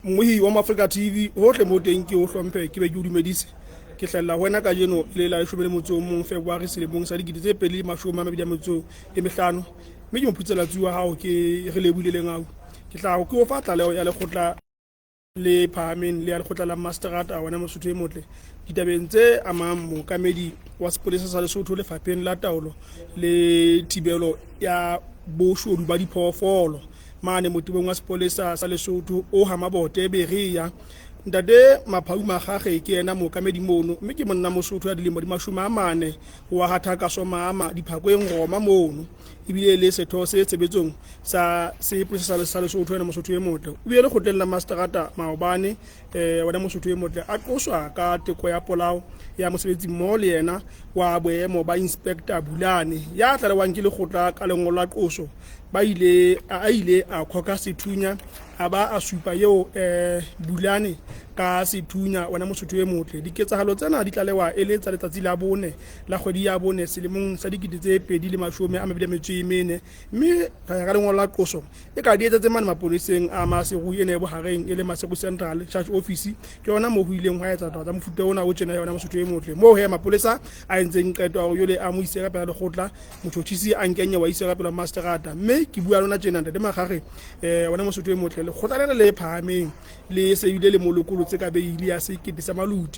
Mmohi wa Maafrika TV hohle mo teng ke o hlomphe ke be ke o dumedise. Ke hlahella ho wena kajeno e le la 11 February selemong sa 2025, mme ke mophutsela wa hao ke re lebohile Lengau. Ke tla ke o fa tlaleho ya lekgotla le phahameng le ya lekgotla la masterata wena Mosotho e motle ditabeng tse amang mookamedi wa sepolesa sa Lesotho lefapheng la taolo le thibelo ya boshodu ba diphoofolo mane motebong wa sepolesa sa Lesotho o ha Mabote Berea. Ntate Maphau Magage ke yena mookamedi mono, mme ke monna Mosotho ya dilemo di 40 wa ha Thakaso Mama Diphakweng Roma mono, ebile e le setho se tshebetsong sa sepolesa sa Lesotho. Wena Mosotho e motle, o bile lekgotleng la masterata maobane, wena Mosotho e motle, a qoswa ka teko ya polao ya mosebetsi mmoho le yena wa boemo ba Inspector Bulane, ya tlalewang ke lekgotla ka lengolo la qoso. Ba ile a ile a khoka sethunya a ba a supa eo Bulane ka sethunya. Wena Mosotho e motle, diketsahalo tsena di tlalewa e le tsa letsatsi la 4 la kgwedi ya 4 selemong sa 2024, mme ka lengolo la qoso e ka di etsetse mane mapoleseng a Maseru ene e bohareng e le Maseru Central Charge Office. Ke yona moo ho ileng hwa etsa taba tsa mofuta ona o tjena, yona Mosotho e motle, moo he mapolesa a entseng qeto ya hore yole a mo ise ka pela lekgotla, motjhotjhisi a nkenye wa ise ka pela masterata. Mme ke bua lona tjena, ntate Magage, wena Mosotho e motle, lekgotla lena le phahameng le se bile le mo lokolotse ka beili ya 1000 sa maluti.